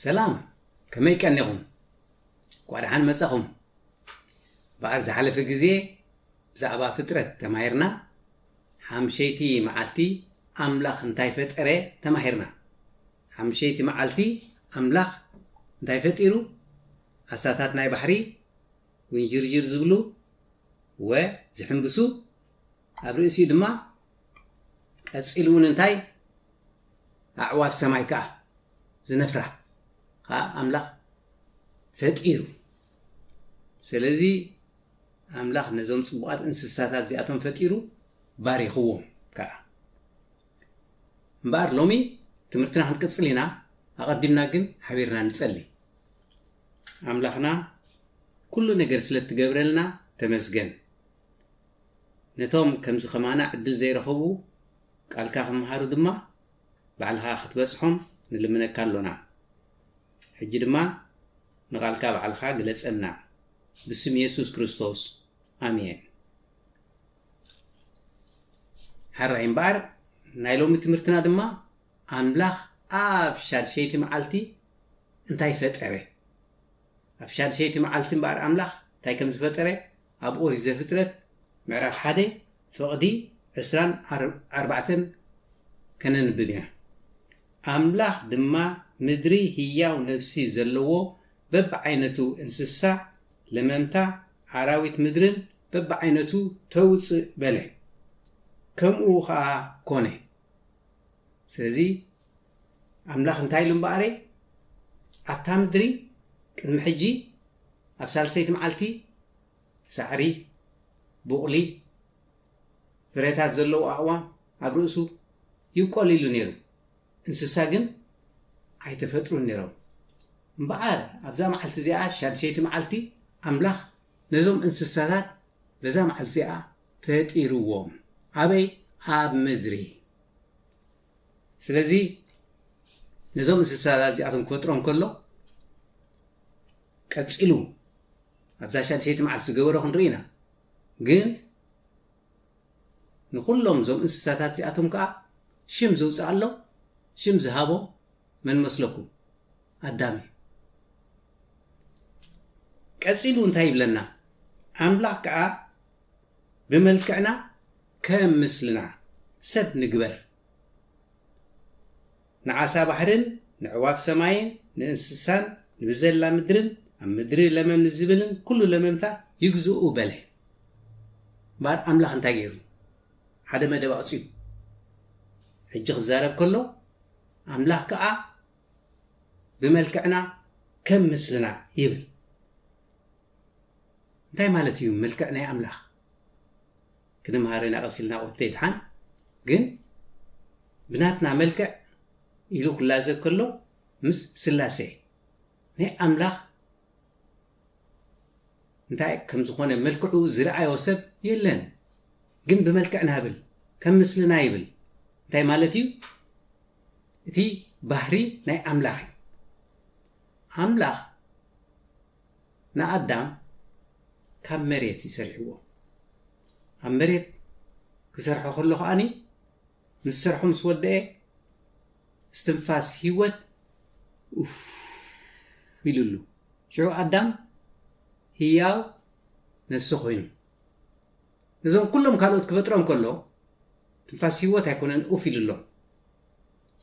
ሰላም፣ ከመይ ቀኒኹም? እንኳዕ ደሓን መጻኹም። በኣር ዝሓለፈ ግዜ ብዛዕባ ፍጥረት ተማሂርና። ሓምሸይቲ መዓልቲ ኣምላኽ እንታይ ፈጠረ ተማሂርና። ሓምሸይቲ መዓልቲ ኣምላኽ እንታይ ፈጢሩ? ኣሳታት ናይ ባሕሪ ውንጅርጅር ዝብሉ ወ ዝሕንብሱ፣ ኣብ ርእሲኡ ድማ ቀጺሉ እውን እንታይ ኣዕዋፍ ሰማይ ከኣ ዝነፍራ ከኣ ኣምላኽ ፈጢሩ። ስለዚ ኣምላኽ ነዞም ጽቡቓት እንስሳታት እዚኣቶም ፈጢሩ ባሪኽዎም ከኣ። እምበኣር ሎሚ ትምህርትና ክንቅጽል ኢና። ኣቐዲምና ግን ሓቢርና ንጸሊ። ኣምላኽና ኩሉ ነገር ስለ እትገብረልና ተመስገን። ነቶም ከምዚ ከማና ዕድል ዘይረኸቡ ቃልካ ክምሃሩ ድማ ባዕልኻ ክትበጽሖም ንልምነካ ኣሎና። ሕጂ ድማ ንቓልካ ባዕልኻ ግለጸልና። ብስም የሱስ ክርስቶስ፣ ኣሜን። ሓራይ እምበኣር፣ ናይ ሎሚ ትምህርትና ድማ ኣምላኽ ኣብ ሻድሸይቲ መዓልቲ እንታይ ፈጠረ? ኣብ ሻድሸይቲ መዓልቲ እምበኣር ኣምላኽ እንታይ ከም ዝፈጠረ ኣብ ኦሪት ዘፍጥረት ምዕራፍ ሓደ ፍቕዲ ዕስራን ኣርባዕተን ከነንብብ ኢና። ኣምላኽ ድማ ምድሪ ህያው ነፍሲ ዘለዎ በብዓይነቱ እንስሳ ለመምታ ኣራዊት ምድርን በብዓይነቱ ተውፅእ በለ። ከምኡ ኸዓ ኮነ። ስለዚ ኣምላኽ እንታይ ኢሉ እምበኣረ ኣብታ ምድሪ ቅድሚ ሕጂ ኣብ ሳልሰይቲ መዓልቲ ሳዕሪ፣ ቡቕሊ፣ ፍረታት ዘለዎ ኣእዋም ኣብ ርእሱ ይብቆል ኢሉ ነይሩ። እንስሳ ግን ኣይተፈጥሩን ነይሮም። እምበኣር ኣብዛ መዓልቲ እዚኣ ሻድሸይቲ መዓልቲ ኣምላኽ ነዞም እንስሳታት በዛ መዓልቲ እዚኣ ፈጢርዎም። ኣበይ? ኣብ ምድሪ። ስለዚ ነዞም እንስሳታት እዚኣቶም ክፈጥሮም ከሎ ቀጺሉ ኣብዛ ሻድሸይቲ መዓልቲ ዝገበሮ ክንርኢ ኢና። ግን ንኹሎም እዞም እንስሳታት እዚኣቶም ከኣ ሽም ዘውፅኣሎም ሽም ዝሃቦም መን መስለኩም? ኣዳም እዩ። ቀጺሉ እንታይ ይብለና? ኣምላኽ ከኣ ብመልክዕና ከም ምስልና ሰብ ንግበር። ንዓሳ ባሕርን ንዕዋፍ ሰማይን ንእንስሳን ንብዘላ ምድርን ኣብ ምድሪ ለመም ንዝብልን ኩሉ ለመምታ ይግዝኡ በለ። እምበኣር ኣምላኽ እንታይ ገይሩ? ሓደ መደብ ኣውፂኡ። ሕጂ ክዛረብ ከሎ ኣምላኽ ከኣ ብመልክዕና ከም ምስልና ይብል። እንታይ ማለት እዩ መልክዕ ናይ ኣምላኽ? ክንምሃር ኢና ቀስ ኢልና ቁርብተይ ድሓን። ግን ብናትና መልክዕ ኢሉ ክላዘብ ከሎ ምስ ስላሴ ናይ ኣምላኽ እንታይ ከም ዝኾነ መልክዑ ዝረኣዮ ሰብ የለን። ግን ብመልክዕና ይብል፣ ከም ምስልና ይብል። እንታይ ማለት እዩ? እቲ ባህሪ ናይ ኣምላኽ እዩ። ኣምላኽ ንኣዳም ካብ መሬት እዩ ሰሪሕዎ። ኣብ መሬት ክሰርሖ ከሎ ከኣኒ ምስ ሰርሖ ምስ ወደአ እስትንፋስ ህይወት ኡፍ ኢሉሉ። ሽዑ ኣዳም ህያው ነፍሲ ኮይኑ። ነዞም ኩሎም ካልኦት ክፈጥሮም ከሎ ትንፋስ ህይወት ኣይኮነን ኡፍ ኢሉሎም።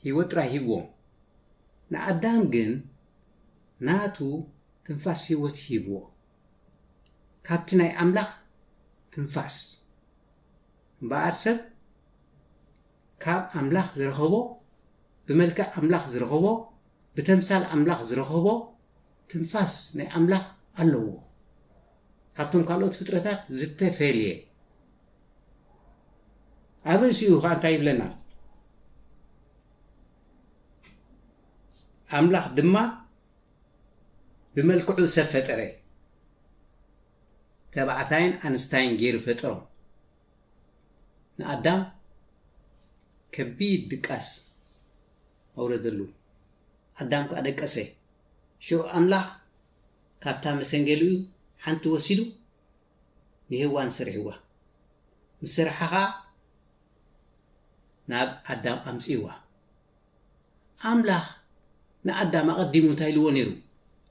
ህይወት ጥራይ ሂብዎም። ንኣዳም ግን ናቱ ትንፋስ ህይወት ሂብዎ። ካብቲ ናይ ኣምላኽ ትንፋስ። እምበኣር ሰብ ካብ ኣምላኽ ዝረኸቦ፣ ብመልክዕ ኣምላኽ ዝረኸቦ፣ ብተምሳል ኣምላኽ ዝረኸቦ ትንፋስ ናይ ኣምላኽ ኣለዎ። ካብቶም ካልኦት ፍጥረታት ዝተፈልየ። ኣብ ርእሲኡ ኸዓ እንታይ ይብለና? ኣምላኽ ድማ ብመልክዑ ሰብ ፈጠረ። ተባዕታይን ኣንስታይን ገይሩ ፈጠሮም። ንኣዳም ከቢድ ድቃስ ኣውረደሉ። ኣዳም ከኣ ደቀሰ። ሽዑ ኣምላኽ ካብታ መሰንገሊኡ ሓንቲ ወሲዱ ንሄዋን ሰሪሕዋ። ምስ ሰርሓ ኸኣ ናብ ኣዳም ኣምጺእዋ። ኣምላኽ ንኣዳም ኣቐዲሙ እንታይ ኢልዎ ነይሩ?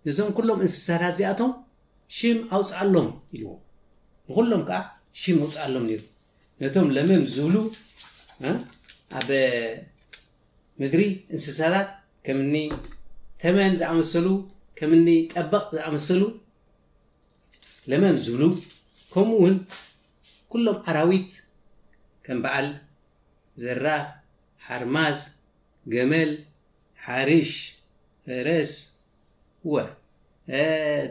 ነዞም ኩሎም እንስሳታት እዚኣቶም ሽም ኣውፅኣሎም ኢልዎ። ንኹሎም ከዓ ሽም ኣውፅኣሎም ነይሩ። ነቶም ለመም ዝብሉ እ፣ ኣብ ምድሪ እንስሳታት ከምኒ ተመን ዝኣመሰሉ፣ ከምኒ ጠበቕ ዝኣመሰሉ ለመም ዝብሉ፣ ከምኡ እውን ኩሎም ኣራዊት ከም በዓል ዘራፍ፣ ሓርማዝ፣ ገመል፣ ሓርሽ፣ ፈረስ፣ ወ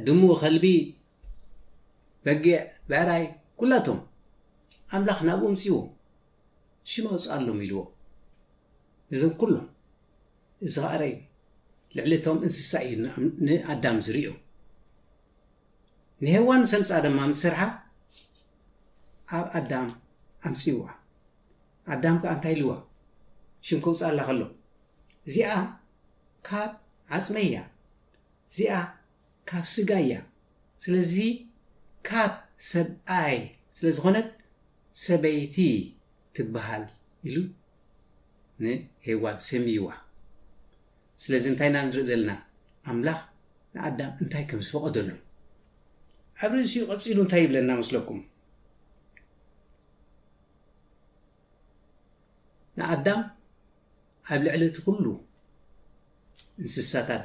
ድሙ፣ ከልቢ፣ በጊዕ፣ ብዕራይ፣ ኩላቶም ኣምላኽ ናብኡ ምፅዎ ሽም ኣውፅኣሎም ኢልዎ። ነዞም ኩሎም እዚ ኸዓ ርኣዩ ልዕሊ እቶም እንስሳ እዩ ንኣዳም ዝርእዮ። ንሄዋን ሰምፃ ድማ ምስ ሰርሓ ኣብ ኣዳም ኣምፅዋ። ኣዳም ከዓ እንታይ ኢልዋ? ሽም ከውፅኣላ ከሎ እዚኣ ካብ ዓፅመይ እያ፣ እዚኣ ካብ ስጋ እያ። ስለዚ ካብ ሰብኣይ ስለ ዝኾነት ሰበይቲ ትበሃል ኢሉ ንሄዋን ሰምይዋ። ስለዚ እንታይ ኢና ንርኢ ዘለና? ኣምላኽ ንኣዳም እንታይ ከም ዝፈቐደሉ ኣብ ርእሲኡ ቀፂሉ እንታይ ይብለና መስለኩም? ንኣዳም ኣብ ልዕሊ እቲ ኩሉ እንስሳታት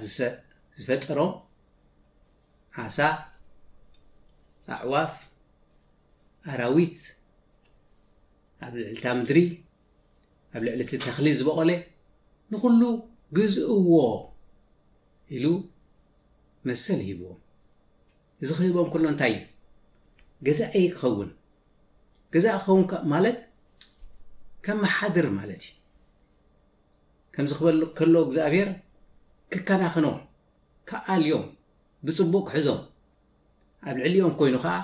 ዝፈጠሮም ዓሳ፣ ኣዕዋፍ፣ ኣራዊት፣ ኣብ ልዕልታ ምድሪ፣ ኣብ ልዕሊ እቲ ተኽሊ ዝበቖለ ንኹሉ ግዝእዎ ኢሉ መሰል ሂብዎም። እዚ ክህቦም ከሎ እንታይ እዩ? ገዛኢ ክኸውን። ገዛኢ ክኸውን ማለት ከመሓድር ማለት እዩ። ከምዚ ክበል ከሎ እግዚኣብሔር ክከናኸኖም፣ ክኣልዮም፣ ብፅቡቅ ክሕዞም፣ ኣብ ልዕሊኦም ኮይኑ ከዓ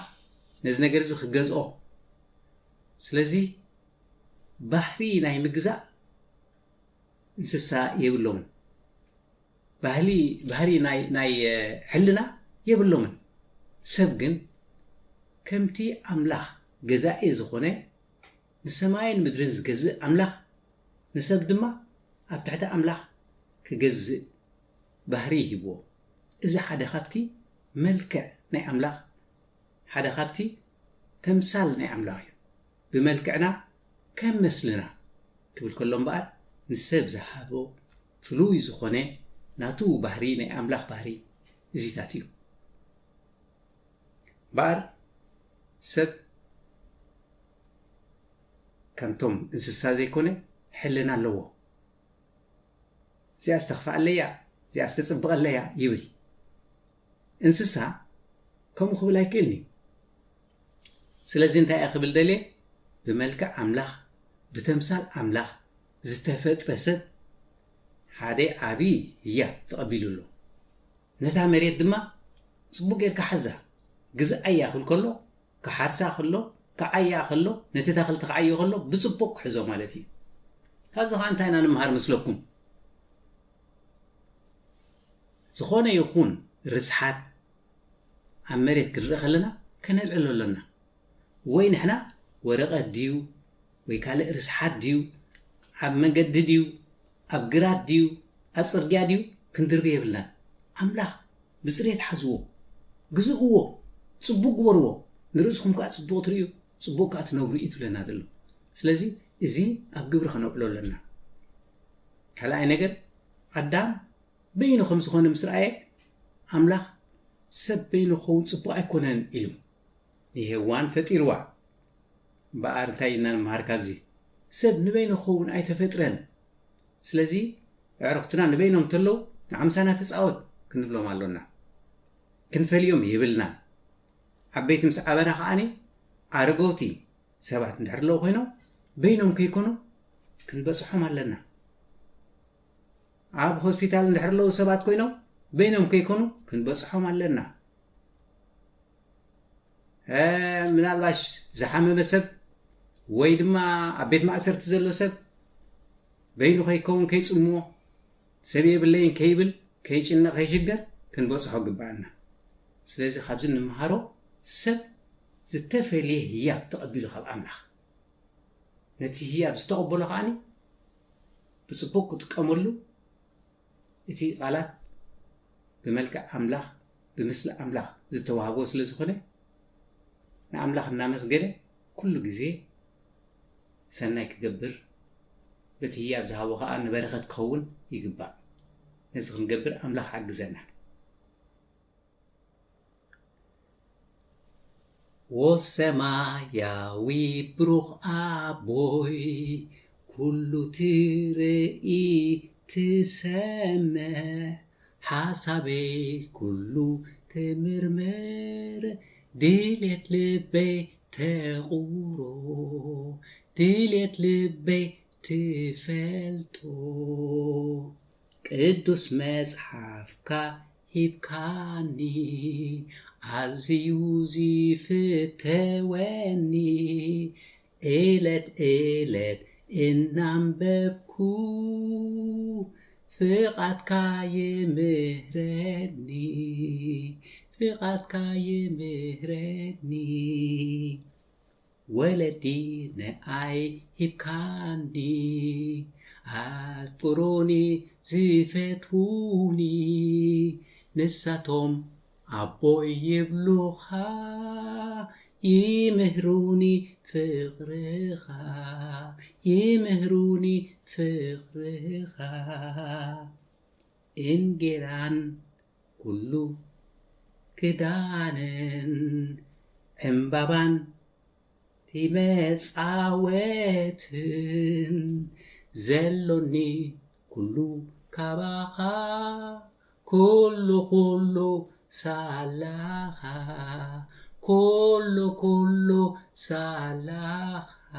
ነዚ ነገር እዚ ክገዝኦ። ስለዚ ባህሪ ናይ ምግዛእ እንስሳ የብሎምን። ባህሊ ባህሪ ናይ ናይ ሕልና የብሎምን። ሰብ ግን ከምቲ ኣምላኽ ገዛኢ ዝኾነ ንሰማይን ምድርን ዝገዝእ ኣምላኽ ንሰብ ድማ ኣብ ትሕቲ ኣምላኽ ክገዝእ ባህሪ ይህብዎ። እዚ ሓደ ካብቲ መልክዕ ናይ ኣምላኽ ሓደ ካብቲ ተምሳል ናይ ኣምላኽ እዩ። ብመልክዕና ከም መስልና ክብል ከሎ እምበኣር ንሰብ ዝሃቦ ፍሉይ ዝኾነ ናቱ ባህሪ ናይ ኣምላኽ ባህሪ እዚታት እዩ። እምበኣር ሰብ ከምቶም እንስሳ ዘይኮነ ሕልና ኣለዎ። እዚኣ ዝተኽፍኣለያ፣ እዚኣ ዝተፅብቐለያ ይብል። እንስሳ ከምኡ ክብል ኣይክእልን እዩ። ስለዚ እንታይ እየ ክብል ደልየ? ብመልክዕ ኣምላኽ ብተምሳል ኣምላኽ ዝተፈጥረ ሰብ ሓደ ዓብዪ ህያብ ተቐቢሉ ኣሎ። ነታ መሬት ድማ ፅቡቅ ጌርካ ሓዛ፣ ግዝኣያ ክብል ከሎ ክሓርሳ ከሎ ክዓያ ከሎ ነቲ ተኽሊ ተኽዓዮ ከሎ ብፅቡቅ ክሕዞ ማለት እዩ። ካብዚ ከዓ እንታይ ኢና ንምሃር መስለኩም? ዝኾነ ይኹን ርስሓት ኣብ መሬት ክንርኢ ከለና ከነልዕሎ ኣለና። ወይ ንሕና ወረቐት ድዩ ወይ ካልእ ርስሓት ድዩ ኣብ መንገዲ ድዩ ኣብ ግራት ድዩ ኣብ ፅርግያ ድዩ ክንድርቢ የብልናን። ኣምላኽ ብፅሬት ሓዝዎ፣ ግዝእዎ፣ ፅቡቅ ግበርዎ፣ ንርእስኹም ከዓ ፅቡቅ ትርእዩ፣ ፅቡቅ ከዓ ትነብሩ እዩ ትብለና ዘሎ። ስለዚ እዚ ኣብ ግብሪ ከነውዕሎ ኣለና። ካልኣይ ነገር ኣዳም በይኑ ከም ዝኾነ ምስ ረኣየ ኣምላኽ ሰብ በይኑ ክኸውን ፅቡቅ ኣይኮነን ኢሉ ንሄዋን ፈጢርዋ። እምበኣር እንታይ ኢና ንመሃር ካብዚ? ሰብ ንበይኑ ክኸውን ኣይተፈጥረን። ስለዚ ኣዕሩኽትና ንበይኖም እንተለዉ ንዓምሳና ተፃወት ክንብሎም ኣሎና። ክንፈልዮም የብልናን። ዓበይቲ ምስ ዓበና ከዓኒ ኣረገውቲ ሰባት እንድሕር ኣለዉ ኮይኖም በይኖም ከይኮኑ ክንበፅሖም ኣለና። ኣብ ሆስፒታል እንድሕር ኣለዉ ሰባት ኮይኖም በይኖም ከይኮኑ ክንበፅሖም ኣለና። ምናልባሽ ዝሓመመ ሰብ ወይ ድማ ኣብ ቤት ማእሰርቲ ዘሎ ሰብ በይኑ ከይከውን ከይፅምዎ ሰብ የብለይን ከይብል ከይጭነቕ ከይሽገር ክንበፅሖ ግበኣና። ስለዚ ካብዚ እንመሃሮ ሰብ ዝተፈልየ ህያብ ተቐቢሉ ካብ ኣምላኽ ነቲ ህያብ ዝተቐበሎ ከዓኒ ብፅቡቅ ክጥቀመሉ እቲ ቃላት ብመልክዕ ኣምላኽ፣ ብምስሊ ኣምላኽ ዝተዋህቦ ስለ ዝኾነ፣ ንኣምላኽ እናመስገነ ኩሉ ግዜ ሰናይ ክገብር፣ በቲ ህያብ ዝሃቦ ኸኣ ንበረኸት ክኸውን ይግባእ። ነዚ ክንገብር ኣምላኽ ሓግዘና። ወሰማያዊ ብሩኽ ኣቦይ፣ ኩሉ ትርኢ ትሰምዕ፣ ሓሳበይ ኩሉ ትምርምር፣ ድልየት ልበይ ተቑሮ፣ ድልየት ልበይ ትፈልጦ። ቅዱስ መጽሓፍካ ሂብካኒ፣ ኣዝዩ ዝፍተወኒ፣ ዕለት ዕለት እናንበብኩ፣ ፍቓድካ ይምህረኒ፣ ፍቓድካ ይምህረኒ። ወለዲ ንኣይ ሂብካኒ፣ ኣፍቅሩኒ ዝፈትዉኒ፣ ንሳቶም ኣቦይ ይብሉኻ፣ ይምህሩኒ ፍቕርኻ፣ ይምህሩኒ ፍቕርኻ። እንጌራን ኩሉ ክዳንን፣ ዕምባባን ቲመጻወትን፣ ዘሎኒ ኩሉ ካባኻ፣ ኩሉ ኩሉ ሳላኻ፣ ኩሉ ኩሉ ሳላኻ።